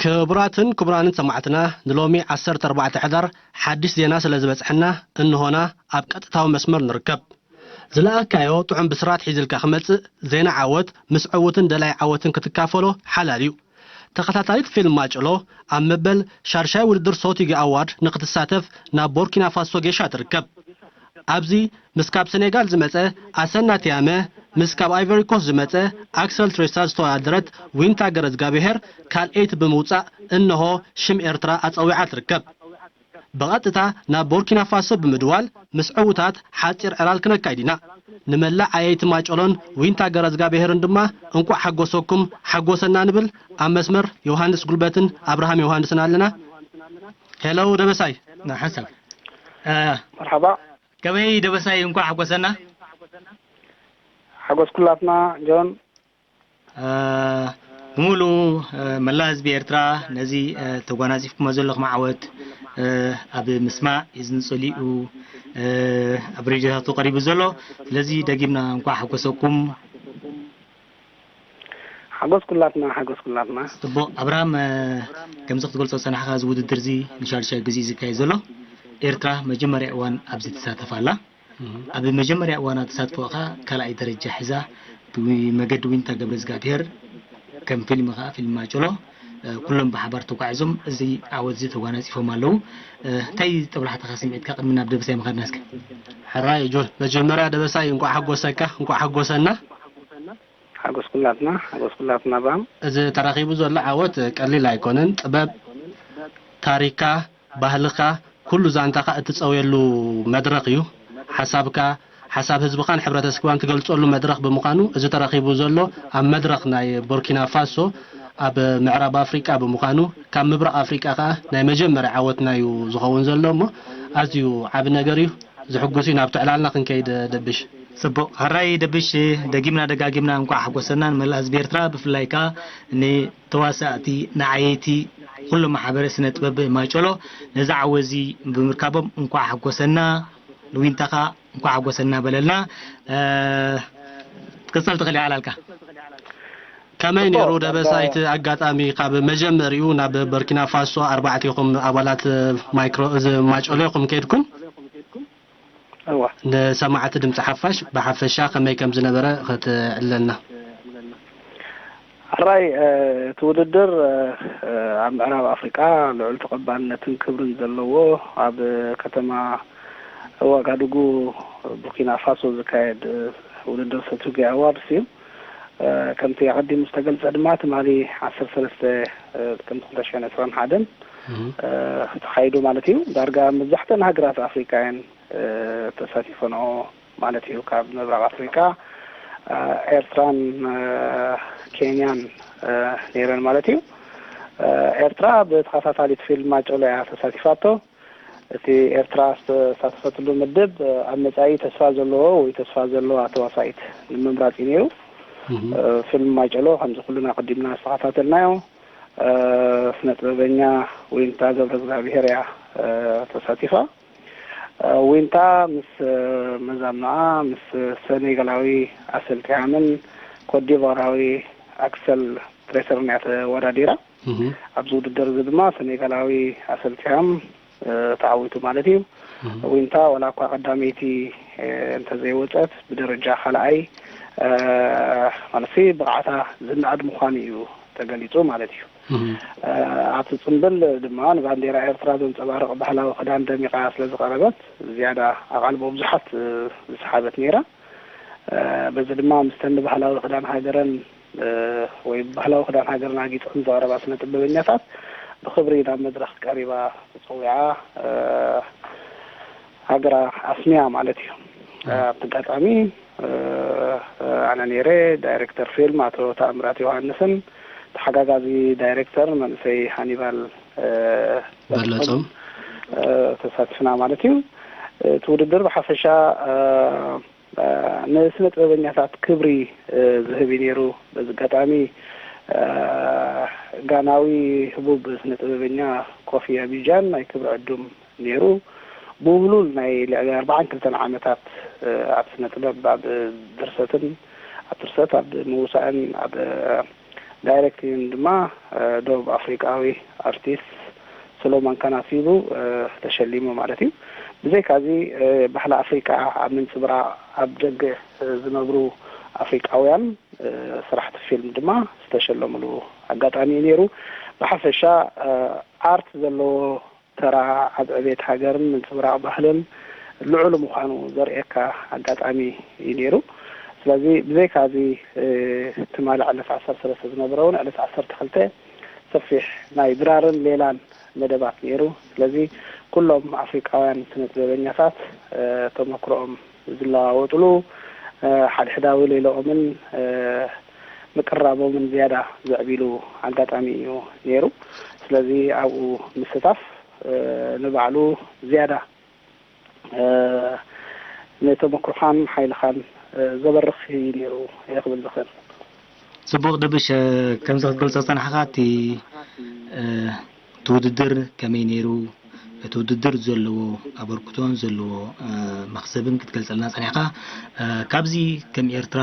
ክቡራትን ክቡራንን ሰማዕትና፣ ንሎሚ ዓሰርተ ኣርባዕተ ሕዳር ሓድሽ ዜና ስለ ዝበጽሐና፣ እንሆና ኣብ ቀጥታዊ መስመር ንርከብ። ዝለኣካዮ ጥዑም ብስራት ሒዝልካ ክመጽእ፣ ዜና ዓወት ምስ ዕዉትን ደላይ ዓወትን ክትካፈሎ ሓላል እዩ። ተኸታታሊት ፊልም ማጨሎ ኣብ መበል ሻድሻይ ውድድር ሶቲጊ ኣዋርድ ንክትሳተፍ ናብ ቦርኪና ፋሶ ጌሻ ትርከብ። ኣብዚ ምስ ካብ ሰኔጋል ዝመጸ ኣሰና ቲያመ፣ ምስ ካብ ኣይቨሪ ኮስት ዝመጸ ኣክሰል ትሬሳ ዝተወዳደረት ዊንታ ገረዝጋብሄር ካልኣይቲ ብምውጻእ፣ እንሆ ሽም ኤርትራ ኣጸዊዓ ትርከብ። ብቐጥታ ናብ ቦርኪና ፋሶ ብምድዋል ምስ ዕዉታት ሓጺር ዕላል ክነካይድ ኢና። ንመላእ ዓየይቲ ማጨሎን ዊንታ ገረዝጋብሄርን ድማ እንቋዕ ሓጎሰኩም ሓጎሰና ንብል። ኣብ መስመር ዮሃንስ ጉልበትን ኣብርሃም ዮሃንስን ኣለና። ሄሎ ደበሳይ። ንሓንሳብ። እ፣ መርሓባ። ከመይ ደበሳይ፣ እንኳዕ ሓጎሰና። ሓጎስ ኩላትና ጆን። እ፣ ብምሉኡ፣ እ፣ መላእ ህዝቢ ኤርትራ ነዚ፣ እ፣ ተጓናጺፍኩሞ ዘለኹም ዓወት፣ እ፣ ኣብ ምስማዕ እዩ ዝንጽሊኡ፣ እ፣ ኣብ ሬድዮታቱ ቀሪቡ ዘሎ። ስለዚ ደጊምና እንኳዕ ሓጎሰኩም። ሓጎስ ኩላትና፣ ሓጎስ ኩላትና። ጽቡቕ። ኣብርሃም፣ እ፣ ከምዚ ክትገልጾ ዝጸናሕካ፣ እዚ ውድድር እዚ ንሻድሻይ ግዜ እዩ ዝካየድ ዘሎ። ኤርትራ መጀመርያ እዋን ኣብዚ ትሳተፍ ኣላ። ኣብ መጀመርያ እዋን ተሳትፎ ከኣ ካልኣይ ደረጃ ሒዛ፣ ብመገዲ ዊንታ ገብረዝጋብሄር፣ ከም ፊልም ከኣ ፊልም ማጨሎ፣ እ፣ ኩሎም ብሓባር ተጓዒዞም እዚ ዓወት እዚ ተጓናጺፎም ኣለዉ። እ፣ እንታይ ጦብላሕታኻ፣ ስምዒትካ ቅድሚ ናብ ደበሳይ ምኻድና እስከ? ሕራይ ጆን፣ መጀመርያ ደበሳይ እንቋዕ ሓጎሰካ፣ እንቋዕ ሓጎሰና። ሓጎስ ኩላትና፣ ሓጎስ ኩላትና ኣብርሃም። እዚ ተረኺቡ ዘሎ ዓወት ቀሊል ኣይኮነን። ጥበብ፣ ታሪኽካ፣ ባህልኻ፣ ኩሉ ዛንታኻ እትጸውየሉ መድረኽ እዩ። ሓሳብካ፣ ሓሳብ ህዝብኻን ሕብረተሰብካን ትገልጸሉ መድረኽ ብምዃኑ፣ እዚ ተረኺቡ ዘሎ ኣብ መድረኽ ናይ ቦርኪና ፋሶ ኣብ ምዕራብ ኣፍሪቃ ብምዃኑ፣ ካብ ምብራቕ ኣፍሪቃ ከኣ ናይ መጀመርያ ዓወትና እዩ ዝኸውን ዘሎ እሞ፣ ኣዝዩ ዓቢ ነገር እዩ። ዘሕጉስ እዩ። ናብቲ ዕላልና ክንከይድ፣ ደብሽ። ጽቡቕ። ሕራይ ደብሽ፣ ደጊምና ደጋጊምና እንቋዕ ሓጎሰና ንመላእ ህዝቢ ኤርትራ፣ ብፍላይ ከኣ ንተዋሳእቲ፣ ንዓየይቲ፣ ኩሉ ማሕበረ ስነ ጥበብ ማጨሎ ነዚ ዓወት እዚ ብምርካቦም እንቋዕ ሓጎሰና፣ ንዊንታ ከኣ እንቋዕ ሓጎሰና በለልና። እ፣ ክትቅጽል ትኽእል ኢኻ ዕላልካ። ከመይ ጽቡቕ፣ ነይሩ ደበሳይ፣ እቲ ኣጋጣሚ ካብ መጀመሪኡ ናብ በርኪና ፋሶ ኣርባዕቲኹም ኣባላት ማይክሮ፣ እዚ ማጨሎ ኢኹም ከይድኩም? እዋ። ንሰማዕቲ ድምፂ ሓፋሽ ብሓፈሻ ከመይ ከም ዝነበረ ክትዕልለልና። ሕራይ፣ እ፣ እቲ ውድድር፣ እ፣ ኣብ ምዕራብ ኣፍሪቃ ልዑል ተቐባልነትን ክብርን ዘለዎ፣ ኣብ ከተማ ዋጋዱጉ ቡርኪና ፋሶ ዝካየድ፣ እ፣ ውድድር ሰቱጊ ኣዋርድስ እዩ። እ፣ ከምቲ ኣቐዲሙ ዝተገልጸ ድማ፣ ትማሊ ዓሰርተ ሰለስተ፣ እ፣ ጥቅምቲ ክልተ ሽሕን ዕስራን ሓደን፣ እህ። እ፣ ተኻይዱ ማለት እዩ። ዳርጋ መብዛሕትአን ሃገራት ኣፍሪቃ እየን፣ እ፣ ተሳቲፈንኦ ማለት እዩ። ካብ ምብራቕ ኣፍሪቃ፣ እ፣ ኤርትራን፣ እ፣ ኬንያን፣ እ፣ ነይረን ማለት እዩ። እ፣ ኤርትራ ብተኸታታሊት ፊልም ማጨሎ እያ ተሳቲፋቶ። እቲ ኤርትራ ዝተሳተፈትሉ ምድብ፣ ኣብ መጻኢ ተስፋ ዘለዎ ወይ ተስፋ ዘለዋ ተዋሳኢት ንምምራጽ እዩ ነይሩ። እህ። እ፣ ፊልም ማጨሎ ከምዚ ኩልና ኣቐዲምና ዝተኸታተልናዮ፣ እ፣ ስነ ጥበበኛ ዊንታ ገብረ እግዚኣብሄር እያ፣ እ፣ ተሳቲፋ። እ፣ ዊንታ ምስ፣ እ፣ መዛምናኣ ምስ ሰኔጋላዊ ኣሰል ቲያምን ኮትዲቯራዊ ኣክሰል ትሬሰርን እያ ተወዳዲራ። እህ። ኣብዚ ውድድር እዚ ድማ ሰኔጋላዊ ኣሰል ቲያም፣ እ፣ ተዓዊቱ ማለት እዩ። እህ። ዊንታ ዋላ እኳ ቀዳመይቲ፣ እ፣ እንተዘይወጸት፣ ብደረጃ ካልኣይ፣ እ፣ ማለትሲ ብቕዓታ ዝነኣድ ምዃኑ እዩ ተገሊጹ ማለት እዩ። እህ። እ፣ ኣብቲ ጽምብል ድማ ንባንዴራ ኤርትራ ዘንጸባርቕ ባህላዊ ክዳን ደሚቓ ስለ ዝቐረበት፣ ዝያዳ ኣቓልቦ ብዙሓት፣ እ፣ ዝሰሓበት ነይራ። እ፣ በዚ ድማ ምስተን ንባህላዊ ክዳን ሃገረን፣ እ፣ ወይ ብባህላዊ ክዳን ሃገረን ኣጊጸን ዝቐረባ ስነ ጥበበኛታት ብኽብሪ ናብ መድረኽ ቀሪባ ተጸዊዓ፣ እ፣ ሃገራ ኣስሚያ ማለት እዩ። እ። ኣብቲ ኣጋጣሚ፣ እ፣ ኣነ ነይረ፣ ዳይሬክተር ፊልም ኣቶ ተኣምራት ዮሃንስን ተሓጋጋዚ ዳይሬክተር መንእሰይ ሃኒባል፣ እ፣ በለጾም። እ፣ ተሳቲፍና ማለት እዩ። እቲ ውድድር ብሓፈሻ፣ እ፣ እ፣ ንስነ ጥበበኛታት ክብሪ፣ እ፣ ዝህብ እዩ ነይሩ። በዚ ኣጋጣሚ፣ እ፣ ጋናዊ ህቡብ ስነ ጥበበኛ ኮፊ ኣቢጃን ናይ ክብሪ ዕዱም ነይሩ። ብውህሉል ናይ ልዕሊ ኣርባዓን ክልተን ዓመታት፣ እ፣ ኣብ ስነ ጥበብ፣ ኣብ ድርሰትን፣ ኣብ ድርሰት፣ ኣብ ምውሳእን፣ ኣብ ዳይሬክቲን ድማ ደቡብ ኣፍሪቃዊ ኣርቲስት ሶሎሞን ካናሲቡ ተሸሊሙ ማለት እዩ። ብዘይካዚ ባህሊ ኣፍሪቃ ኣብ ምንፅብራቕ ኣብ ደገ ዝነብሩ ኣፍሪቃውያን ስራሕቲ ፊልም ድማ ዝተሸለምሉ ኣጋጣሚ እዩ ነይሩ። ብሓፈሻ ኣርት ዘለዎ ተራ ኣብ ዕቤት ሃገርን ምንፅብራቕ ባህልን ልዑል ምዃኑ ዘርእየካ ኣጋጣሚ እዩ ነይሩ። ስለዚ ብዘይካዚ ትማሊ ዕለት ዓሰርተ ሰለስተ ዝነበረ እውን ዕለት ዓሰርተ ክልተ ሰፊሕ ናይ ድራርን ሌላን መደባት ነይሩ። ስለዚ ኩሎም ኣፍሪቃውያን ስነ ጥበበኛታት ተመክሮኦም ዝለዋወጥሉ ሓድሕዳዊ ሌላኦምን ምቅራቦምን ዝያዳ ዘዕቢሉ ኣጋጣሚ እዩ ነይሩ። ስለዚ ኣብኡ ምስታፍ ንባዕሉ ዝያዳ ንተመክሮኻን ሓይልኻን ዘበርኽ እዩ ነይሩ እየ ክብል ዝኽእል። ጽቡቕ ደብሽ፣ ከምዚ ክትገልጾ ዝጸናሕካ እቲ እቲ ውድድር ከመይ ነይሩ፣ እቲ ውድድር ዘለዎ ኣበርክቶን ዘለዎ መኽሰብን ክትገልጸልና ጸኒሕካ። ካብዚ ከም ኤርትራ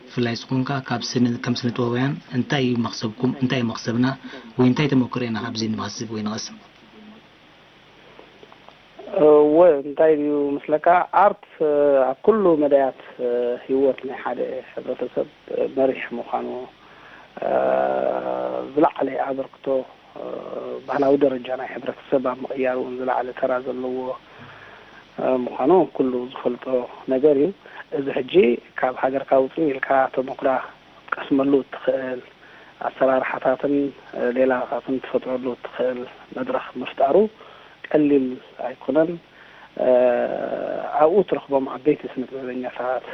ብፍላይ ዝኾንካ ካብ ስነ ከም ስነ ጥበባውያን እንታይ እዩ መኽሰብኩም፣ እንታይ እዩ መኽሰብና ወይ እንታይ ተመክሮ ኢና ካብዚ ንመኽስብ ወይ ንቐስም? እወ እንታይ ድዩ ምስለካ ኣርት ኣብ ኩሉ መዳያት ህይወት ናይ ሓደ ሕብረተሰብ መሪሕ ምዃኑ ዝለዓለ ኣበርክቶ ባህላዊ ደረጃ ናይ ሕብረተሰብ ኣብ ምቕያር እውን ዝለዓለ ተራ ዘለዎ ምዃኑ ኩሉ ዝፈልጦ ነገር እዩ። እዚ ሕጂ ካብ ሃገርካ ውፅእ ኢልካ ተመኩራ ክትቀስመሉ እትኽእል ኣሰራርሓታትን ሌላታትን ትፈጥረሉ እትኽእል መድረኽ ምፍጣሩ ቀሊል ኣይኮነን። ኣብኡ ትረኽቦም ዓበይቲ ስነ ጥበበኛታት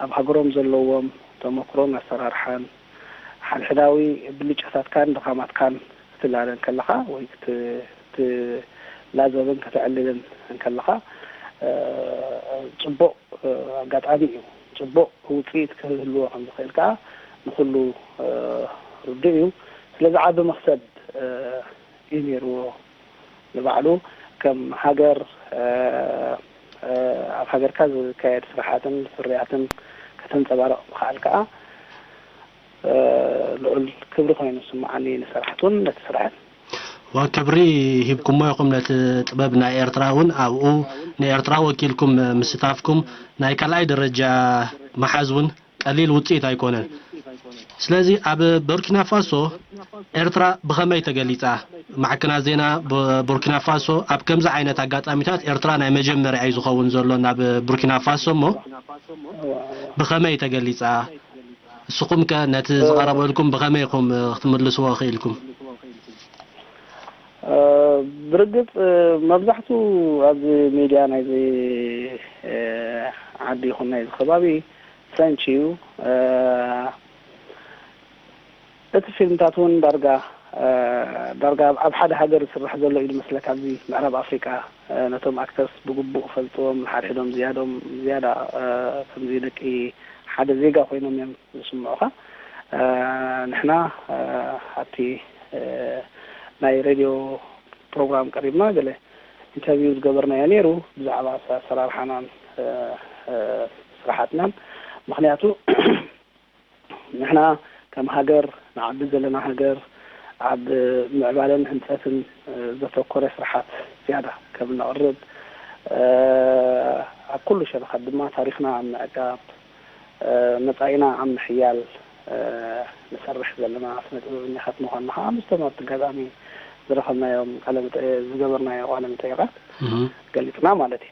ኣብ ሃገሮም ዘለዎም ተመኩሮን ኣሰራርሓን ሓድሕዳዊ ብልጫታትካን ድኻማትካን ክትላለ እንከለኻ ወይ ክትላዘብን ከተዕልልን እንከለኻ ፅቡቕ ኣጋጣሚ እዩ። ፅቡቕ ውፅኢት ክህልዎ ከም ዝኽእል ከዓ ንኹሉ ርዱእ እዩ። ስለዚ ዓቢ መኽሰብ እዩ ነይርዎ ንባዕሉ ከም ሃገር ኣብ ሃገርካ ዝካየድ ስራሓትን ፍርያትን ከተንፀባርቕ ምኽኣል ከዓ ልዑል ክብሪ ኮይኑ ዝስምዓኒ ንሰራሕቱን ነቲ ስራሕን። ዋ ክብሪ ሂብኩሞ ኢኹም ነቲ ጥበብ ናይ ኤርትራ እውን ኣብኡ ንኤርትራ ወኪልኩም ምስታፍኩም ናይ ካልኣይ ደረጃ ምሓዝ እውን ቀሊል ውፅኢት ኣይኮነን። ስለዚ ኣብ ቡርኪና ፋሶ ኤርትራ ብኸመይ ተገሊፃ? ማዕከናት ዜና ቡርኪና ፋሶ ኣብ ከምዚ ዓይነት ኣጋጣሚታት ኤርትራ ናይ መጀመርያ እዩ ዝኸውን ዘሎ ናብ ቡርኪና ፋሶ እሞ ብኸመይ ተገሊፃ? እስኹም ከ ነቲ ዝቐረበልኩም ብኸመይ ኢኹም ክትምልስዎ ክኢልኩም? ብርግፅ መብዛሕቱ ኣብዚ ሚድያ ናይዚ ዓዲ ይኹን ናይዚ ከባቢ ፍሬንች እዩ። እቲ ፊልምታት እውን ዳርጋ ዳርጋ ኣብ ሓደ ሃገር ዝስራሕ ዘሎ እዩ ዝመስለካ። ኣብዚ ምዕራብ ኣፍሪቃ ነቶም ኣክተርስ ብግቡእ ፈልጥዎም፣ ንሓድሕዶም ዝያዶም ዝያዳ ከምዚ ደቂ ሓደ ዜጋ ኮይኖም እዮም ዝስምዑኻ። ንሕና ኣብቲ ናይ ሬድዮ ፕሮግራም ቀሪብና ገለ ኢንተርቪው ዝገበርናዮ ነይሩ ብዛዕባ ኣሰራርሓናን ስራሓትናን። ምኽንያቱ ንሕና ከም ሃገር ንዓቢ ዘለና ሃገር ኣብ ምዕባለን ህንፀትን ዘተኮረ ስራሓት ዝያዳ ከም ነቕርብ ኣብ ኩሉ ሸነኻት ድማ ታሪኽና ኣብ ምዕቃብ መጻኢና ኣብ ምሕያል ንሰርሕ ዘለና ስነ ጥበበኛታት ምዃንና ከዓ ምስቶም ኣብቲ ኣጋጣሚ ዝረኸብናዮም ቃለ መጠ- ዝገበርናዮ ቃለ መጠይቓት ገሊፅና ማለት እዩ።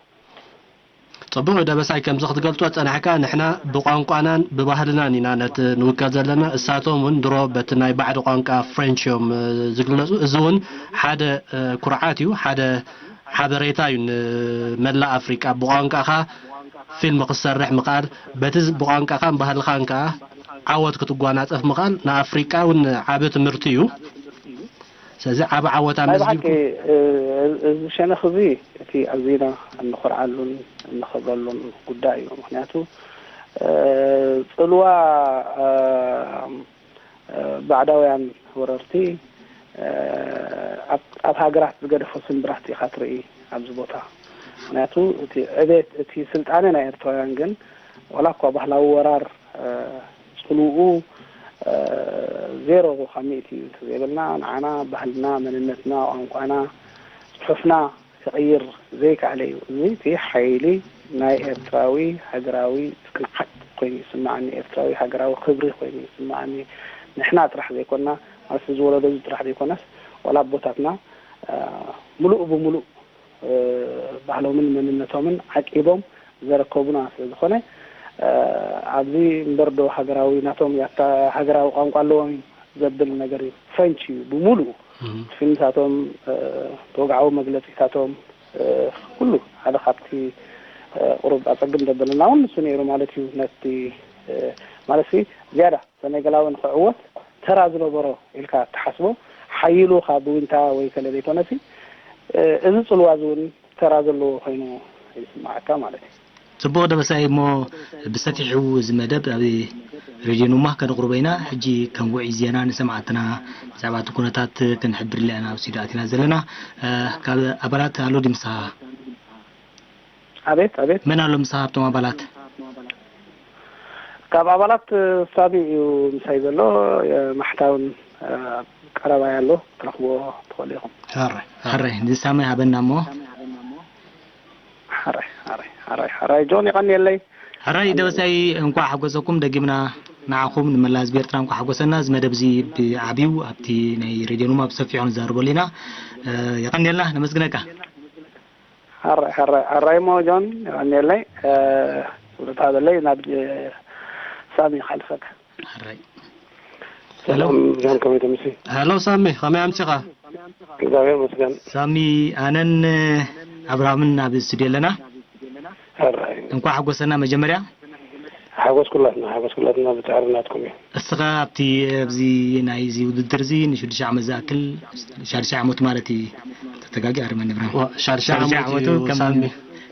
ጽቡቕ ደበሳይ ከምዚ ክትገልጾ ጸናሕካ ንሕና ብቋንቋናን ብባህልናን ኢና ነቲ ንውከል ዘለና እሳቶም እውን ድሮ በቲ ናይ ባዕዲ ቋንቋ ፍሬንች እዮም ዝግለጹ እዚ እውን ሓደ ኩርዓት እዩ ሓደ ሓበሬታ እዩ ንመላእ ኣፍሪቃ ብቋንቋኻ ፊልም ክትሰርሕ ምኽኣል በቲ ብቋንቋኻን ባህልኻን ከኣ ዓወት ክትጓናጸፍ ምኽኣል ንኣፍሪቃ እውን ዓቢ ትምህርቲ እዩ። ስለዚ ዓቢ ዓወት ኣብ ናይ መዝጊብኩም። ብሓቂ እዚ ሸነኽ እዚ እቲ ኣዚና እንኾርዓሉን እንኸብረሉን ጉዳይ እዩ። ምኽንያቱ ጽልዋ ባዕዳውያን ወረርቲ ኣብ ሃገራት ዝገደፎ ስምብራት ኢኻ ትርኢ ኣብዚ ቦታ። ምኽንያቱ እቲ ዕቤት እቲ ስልጣነ ናይ ኤርትራውያን ግን ዋላ እኳ ባህላዊ ወራር ጽልውኡ ዜሮ ካብ ሚእቲ እዩ እንተዘይበልና፣ ንዓና ባህልና፣ መንነትና፣ ቋንቋና፣ ጽሑፍና ክቕይር ዘይከኣለ እዩ። እዚ እቲ ሓይሊ ናይ ኤርትራዊ ሃገራዊ ጽንዓት ኮይኑ ይስምዓኒ፣ ኤርትራዊ ሃገራዊ ክብሪ ኮይኑ ይስምዓኒ። ንሕና ጥራሕ ዘይኮና፣ ማለት እዚ ወለዶ እዚ ጥራሕ ዘይኮነስ፣ ዋላ ኣቦታትና ምሉእ ብምሉእ ባህሎምን መንነቶምን ዓቂቦም ዘረከቡና ስለ ዝኾነ፣ ኣብዚ እምበር ዶ ሃገራዊ ናቶም ያታ ሃገራዊ ቋንቋ ኣለዎም እዩ ዘብል ነገር እዩ። ፍሬንች እዩ ብምሉኡ። ፊልምታቶም፣ ተወግዓዊ መግለጺታቶም፣ ኩሉ ሓደ ካብቲ ቁሩብ ኣጸግም ዘበለና እውን ንሱ ነይሩ ማለት እዩ። ነቲ ማለት ዝያዳ ሰነገላዊ ንኽዕወት ተራ ዝነበሮ ኢልካ እትሓስቦ ሓይሉ ካብ ዊንታ ወይ ከለ ዘይኮነሲ፣ እዚ ጽልዋ እዚ እውን ተራ ዘለዎ ኮይኑ ይስምዓካ ማለት እዩ። ጽቡቕ ደበሳይ፣ እሞ ብሰፊሑ እዚ መደብ ኣብ ሬድዮ ኑማ ከነቕርቦ ኢና። ሕጂ ከም ውዒ ዜና ንሰማዕትና ብዛዕባ እቲ ኩነታት ክንሕብር ኢና ኣብ ስቱድዮ ኣቲና ዘለና። ካብ ኣባላት ኣሎ ድዩ ምሳኻ? ኣቤት፣ ኣቤት። መን ኣሎ ምሳኻ ኣብቶም ኣባላት? ካብ ኣባላት ሳሚ እዩ ምሳይ ዘሎ። ማሕታውን ኣብ ቀረባይ ኣሎ፣ ክትረኽብዎ ትኽእሉ ኢኹም። ሕራይ፣ ሕራይ፣ ንሳሚ ሃበና እሞ። ሕራይ፣ ሕራይ፣ ሕራይ፣ ሕራይ፣ ጆን የቐንየለይ። ሕራይ ደበሳይ፣ እንኳዕ ሓጎሰኩም። ደጊምና ንዓኹም ንመላ ህዝቢ ኤርትራ እንኳዕ ሓጎሰና። እዚ መደብ እዚ ብዓብዩ ኣብቲ ናይ ሬድዮ ኑማ ብሰፊሑ ንዛረበሉ ኢና። የቐንየልና፣ ነመስግነካ። ሕራይ፣ ሕራይ፣ ሕራይ እሞ ጆን፣ የቐንየለይ። ውለታ ዘለይ ናብ ሳሚ ክሓልፈካ። ሕራይ። ሰላም ጆን፣ ከመይ ተምሲ? ሄሎ ሳሚ፣ ከመይ ኣምሲኻ? እግዚኣብሔር ይመስገን። ሳሚ፣ ኣነን ኣብርሃምን ኣብ ስቱድዮ ኣለና። ሕራይ። እንኳዕ ሓጎሰና መጀመርያ። ሓጎስ ኩላትና፣ ሓጎስ ኩላትና ብጻዕሪ ናትኩም እዩ። እስኻ ኣብቲ ኣብዚ ናይዚ ውድድር እዚ ንሽዱሽተ ዓመት ዝኣክል፣ ሻድሻይ ዓመቱ ማለት እዩ፣ ተተጋጊ ኣርመን ንብራ። ዋ፣ ሻድሻይ ሻድሻይ ዓመቱ ዓመቱ እዩ ከም፣ ሳሚ።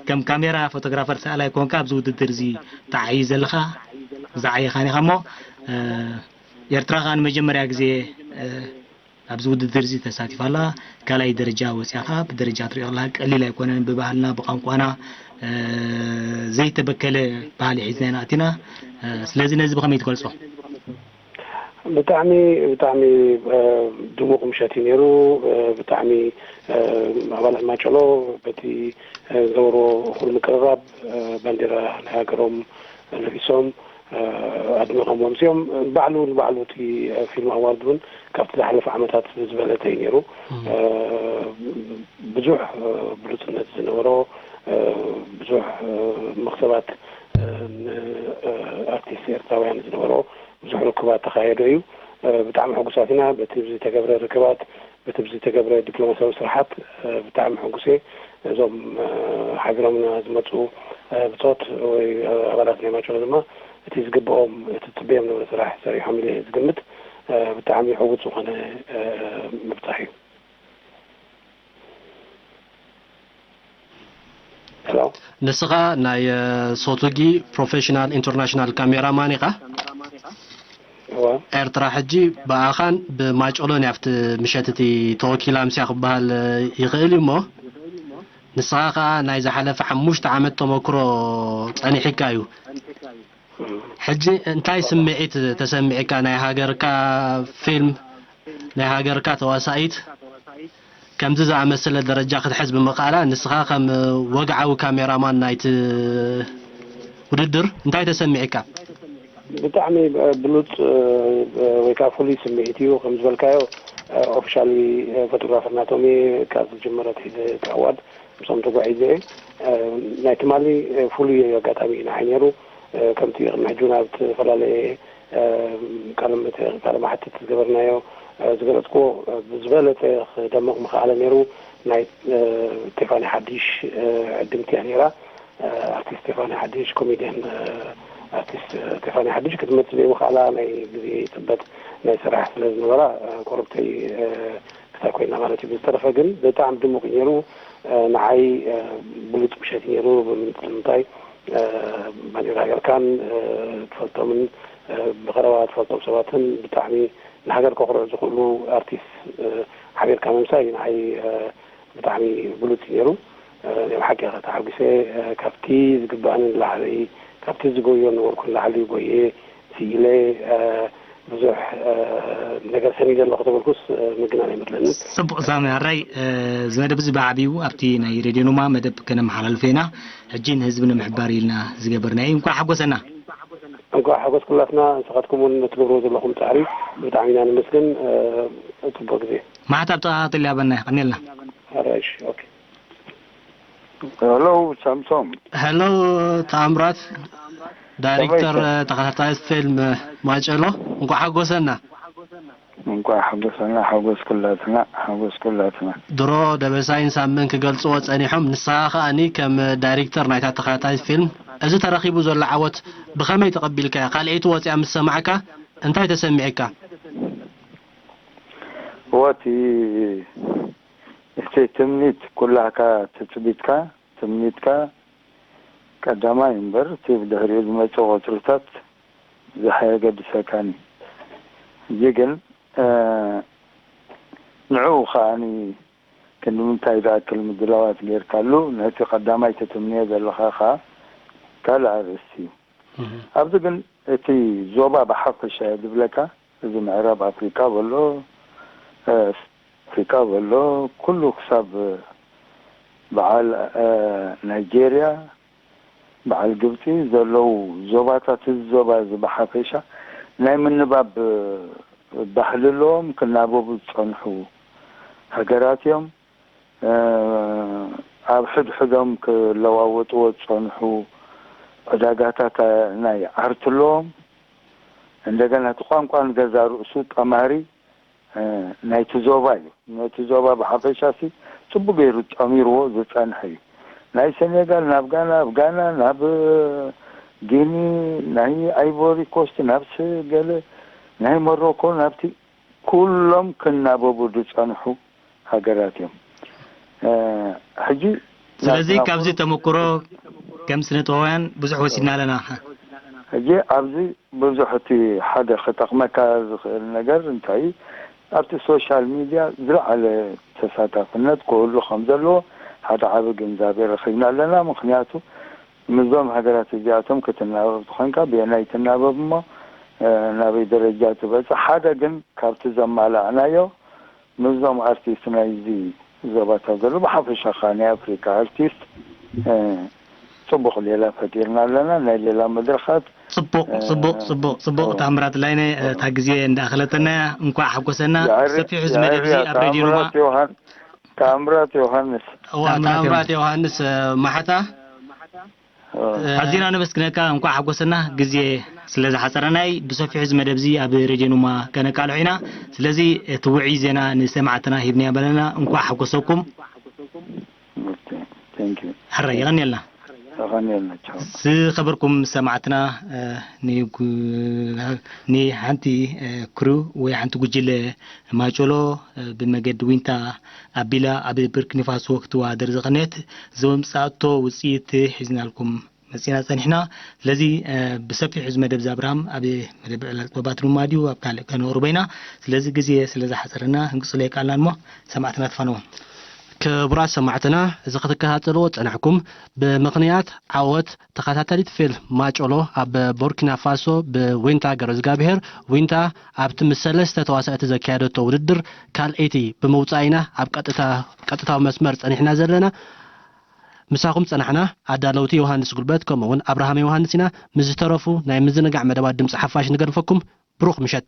ከም ካሜራ ፎቶግራፈር ሰኣላይ ኮንካ ኣብዚ ውድድር እዚ ተዓዩ ዘለኻ፣ ዝዓየኻን ኢኻ እሞ፣ እ፣ ኤርትራ ከኣ ንመጀመርያ ግዜ፣ እ፣ ኣብዚ ውድድር እዚ ተሳቲፋ ኣላ። ካልኣይ ደረጃ ወጺኣ ከኣ ብደረጃ ትሪኦ ከለኻ ቀሊል ኣይኮነን። ብባህልና፣ ብቋንቋና፣ እ፣ ዘይተበከለ ባህሊ ሒዝና ኢና ኣቲና። እ፣ ስለዚ ነዚ ብኸመይ ትገልጾ? ብጣዕሚ፣ ብጣዕሚ፣ እ፣ ድሙቕ ምሸት እዩ ነይሩ። እ፣ ብጣዕሚ፣ እ፣ ኣባላት ማጨሎ በቲ፣ እ፣ ዝገበርዎ እኹል ምቅርራብ፣ እ፣ ባንዴራ ናይ ሃገሮም ልቢሶም፣ እ፣ ኣድሚቖም ኣምሲዮም። ባዕሉ ንባዕሉ እቲ፣ እ፣ ፊልም ኣዋርድ እውን ካብቲ ዝሓለፈ ዓመታት ዝበለጸ እዩ ነይሩ። እም። እ፣ ብዙሕ፣ እ፣ ብሉጽነት ዝነበሮ፣ እ፣ ብዙሕ፣ እ፣ መኽሰባት፣ እ፣ ን-፣ እ፣ ኣርቲስት ኤርትራውያን ዝነበሮ ብዙሕ ርክባት ተኻየዶ እዩ። እ፣ ብጣዕሚ ሕጉሳት ኢና በቲ ዝተገብረ ርክባት፣ በቲ ዝተገብረ ዲፕሎማሲያዊ ስራሓት፣ እ፣ ብጣዕሚ ሕጉስ እየ። እዞም፣ እ፣ ሓቢሮምና ዝመጹ፣ እ፣ ብጾት ወይ፣ እ፣ ኣባላት ናይ ማጨሎ ድማ እቲ ዝግብኦም፣ እቲ ትጽበዮም ነበረ ስራሕ ሰሪሖም ኢለ እየ ዝግምት። እ፣ ብጣዕሚ ዕዉት ዝኾነ፣ እ፣ ምብጻሕ እዩ። ሄሎ። ንስኻ ናይ፣ እ፣ ሶቱጊ ፕሮፌሽናል ኢንተርናሽናል ካሜራማን ኢኻ። እወ። ኤርትራ ሕጂ ብኣኻን ብማጨሎን እያ ኣብቲ ምሸት እቲ ተወኪላ ኣምስያ ክበሃል ይኽእል እዩ እሞ፣ ንስኻ ከኣ ናይ ዝሓለፈ ሓሙሽተ ዓመት ተመክሮ ጸኒሕካ እዩ። እም። ሕጂ እንታይ ስምዒት ተሰሚዕካ? ናይ ሃገርካ ፊልም፣ ናይ ሃገርካ ተዋሳኢት ከምዚ ዝኣመሰለ ደረጃ ክትሕዝ ብምኽኣላ፣ ንስኻ ከም ወግዓዊ ካሜራማን ናይቲ ውድድር እንታይ ተሰሚዕካ? ብጣዕሚ ብሉጽ፣ እ፣ ወይ ከዓ ፍሉይ ስምዒት እዩ። ከም ዝበልካዮ፣ እ፣ ኦፊሻሊ፣ እ፣ ፎቶግራፈር ናቶም እየ ካብ ዝጅምር ኣትሒዘ እቲ ኣዋርድ ምስኦም ተጓዒዘ እየ። እ፣ ናይ ትማሊ፣ እ፣ ፍሉይ ኣጋጣሚ እዩ ንዓይ ነይሩ። እ፣ ከምቲ ቅድሚ ሕጂ እውን ኣብ ዝተፈላለየ፣ እ፣ ቃለ መተ-፣ ቃለ መሓትት ዝገበርናዮ፣ እ፣ ዝገለጽክዎ፣ እ፣ ብዝበለጸ ክደምቕ ምኽኣለ ነይሩ። ናይ፣ እ፣ ስቴፋኒ ሓድሽ፣ እ፣ ዕድምቲ እያ ነይራ። እ፣ ኣርቲስት ስቴፋኒ ሓድሽ፣ ኮሜድያን፣ እ፣ ኣርቲስት ስቴፋኒ ሓድሽ ክትመጽእ ዘይምኽኣላ ናይ ግዜ ጽበት ናይ ስራሕ ስለ ዝነበራ፣ እ፣ ቁርብተይ፣ እ፣ ክሳብ ኮይና ማለት እዩ። ብዝተረፈ ግን ብጣዕሚ ድሙቕ እዩ ነይሩ። እ፣ ንዓይ፣ እ፣ ብሉጽ ምሸት እዩ ነይሩ። ብምንታይ፣ እ፣ ባንዴራ ሃገርካን፣ እ፣ ትፈልጦምን፣ እ፣ ብቐረባ ትፈልጦም ሰባትን ብጣዕሚ ንሃገር ከኹርዑ ዝኽእሉ ኣርቲስት፣ እ፣ ሓቢርካ ምምሳይ ንዓይ፣ እ፣ ብጣዕሚ ብሉጽ እዩ ነይሩ። እ፣ ናይ ብሓቂ ኢኻ ተሓጒሰ። እ፣ ካብቲ ዝግባእኒ ንላዕሊ፣ ካብቲ ዝጎዮ ነበርኩ ንላዕሊ ጎየ፣ ስኢለ። እ፣ ብዙሕ ነገር ሰኒደ ኣለኹ ተበልኩስ ምግናን ኣይመስለንን። ጽቡቕ ሳሚ፣ ኣራይ እዚ መደብ እዚ ብዓቢኡ ኣብቲ ናይ ሬድዮ ኑማ መደብ ከነመሓላልፎ ኢና። ሕጂ ንህዝቢ ንምሕባር ኢልና ዝገበርናዮ። እንኳዕ ሓጎሰና። እንኳዕ ሓጎስ ኩላትና። ንስኻትኩም እውን ትገብርዎ ዘለኹም ጻዕሪ ብጣዕሚ ኢና ነመስግን። ጽቡቕ ግዜ። ማሕታ ኣብ ጥቓ ቀጽል ያበና፣ የቐንየልና። ኣራይ፣ እሺ፣ ኦኬ። ሄሎ ሳምሶም። ሄሎ ተኣምራት፣ ዳይሬክተር ተኸታታይ ፊልም ማጨሎ፣ እንኳዕ ሓጎሰና። እንኳዕ ሓጎሰና፣ ሓጎስ ኩላትና፣ ሓጎስ ኩላትና። ድሮ ደበሳይን ሳምን ክገልጽዎ ጸኒሖም፣ ንስኻ ከኣኒ ከም ዳይሬክተር ናይታ ተኸታታይ ፊልም፣ እዚ ተረኺቡ ዘሎ ዓወት ብኸመይ ተቐቢልካዮ? ካልኣይቲ ወጺኣ ምስ ሰማዕካ እንታይ ተሰሚዕካ? ወቲ እቲ ትምኒት ኩላካ ትጽቢትካ ትምኒትካ ቀዳማይ እምበር እቲ ብድሕሪኡ ዝመጽእ ቁጽርታት ዝሓየገድሰካን እዩ። እዚ ግን ንዕኡ ከኣኒ ክንዲ ምንታይ ዝኣክል ምድላዋት ጌርካሉ ነቲ ቀዳማይ ተትምንዮ ዘለኻ ከኣ ካልእ ኣርእስቲ እዩ። ኣብዚ ግን እቲ ዞባ ብሓፈሻ እየ ዝብለካ። እዚ ምዕራብ ኣፍሪቃ በሎ ኣፍሪቃ በሎ ኩሉ ክሳብ በዓል ናይጄርያ በዓል ግብጺ ዘለዉ ዞባታት እዚ ዞባ እዚ ብሓፈሻ ናይ ምንባብ ባህሊ ኣለዎም። ክናበቡ ዝጸንሑ ሃገራት እዮም። ኣብ ሕድሕዶም ክለዋወጥዎ ዝጸንሑ ዕዳጋታት ናይ ዓርኪ ኣለዎም። እንደገና እቲ ቋንቋ ንገዛ ርእሱ ጠማሪ ናይቲ ዞባ እዩ። ነቲ ዞባ ብሓፈሻ ሲ ጽቡቕ ገይሩ ጠሚርዎ ዝጸንሐ እዩ። ናይ ሰኔጋል ናብ ጋና፣ ኣብ ጋና ናብ ጊኒ፣ ናይ ኣይቮሪ ኮስት ናብ ገለ፣ ናይ ሞሮኮ ናብቲ ኩሎም ክናበቡ ዝጸንሑ ሃገራት እዮም። ሕጂ ስለዚ ካብዚ ተመክሮ ከም ስነ ጥበባውያን ብዙሕ ወሲድና ኣለና። ሕጂ ኣብዚ ብዙሕ እቲ ሓደ ክጠቕመካ ዝኽእል ነገር እንታይ ኣብቲ ሶሻል ሚድያ ዝለዓለ ተሳታፍነት ክህሉ ከም ዘለዎ ሓደ ዓቢ ግንዛቤ ረኺብና ኣለና። ምኽንያቱ ምስዞም ሃገራት እዚኣቶም ክትናበብ ተኾንካ ብየናይ ትናበብ እሞ ናበይ ደረጃ ትበጽሕ? ሓደ ግን ካብቲ ዘማላእናዮ ምስዞም ኣርቲስት ናይዚ ዞባታት ዘሎ ብሓፈሻ ከኣ ናይ ኣፍሪካ ኣርቲስት ጽቡቕ ሌላ ፈጢርና ኣለና። ናይ ሌላ መድረኻት ጽቡቕ ጽቡቕ ጽቡቕ ጽቡቕ። ታምራት ላይነ፣ እታ ግዜ እንዳኣኸለተና እያ። እንኳዕ ሓጎሰና። ብሰፊሑ ዝመደብ እዚ ኣብ ሬድዮ ሩባ። ታምራት ዮሃንስ። እዋ፣ ታምራት ዮሃንስ ማሕታ ኣዚና ነመስግነካ። እንኳዕ ሓጎሰና። ግዜ ስለ ዝሓጸረና እዩ። ብሰፊሑ እዚ መደብ እዚ ኣብ ሬድዮ ኑማ ከነቃልሖ ኢና። ስለዚ እቲ ውዑይ ዜና ንሰማዕትና ሂብናዮም ኣለና። እንኳዕ ሓጎሰኩም። ሕራይ፣ የቐንየልና። ዝኸበርኩም ሰማዕትና፣ ንሓንቲ ክሩ ወይ ሓንቲ ጉጅለ ማጨሎ ብመገዲ ዊንታ ኣቢላ ኣብ ብርኪናፋሶ ክትወዳደር ዝቐነየት ዘምጻቶ ውጽኢት ሒዝናልኩም መጺና ጸኒሕና። ስለዚ ብሰፊሑ እዚ መደብ እዚ ኣብርሃም ኣብ መደብ ዕላል ጥበባት ድማ ድዩ ኣብ ካልእ ከነቕርቦ ኢና። ስለዚ ግዜ ስለ ዝሓጸረና ክንቅጽሎ ኣይከኣልናን እሞ ሰማዕትና ትፋነዎም። ክቡራት ሰማዕትና፣ እዚ ክትከታተልዎ ዝጸናሕኩም ብምኽንያት ዓወት ተኸታታሊት ፊልም ማጨሎ ኣብ ቡርኪና ፋሶ ብዊንታ ገብረዝጋብሄር ዊንታ ኣብቲ ምስ ሰለስተ ተዋሳእቲ ዘካየደቶ ውድድር ካልኣይቲ ብምውጻእ ኢና ኣብ ቀጥታ ቀጥታዊ መስመር ጸኒሕና ዘለና። ምሳኹም ጸናሕና ኣዳለውቲ ዮሃንስ ጉልበት ከምኡ እውን ኣብርሃም ዮሃንስ ኢና። ምስ ዝተረፉ ናይ ምዝንጋዕ መደባት ድምጺ ሓፋሽ ንገድፈኩም። ብሩኽ ምሸት።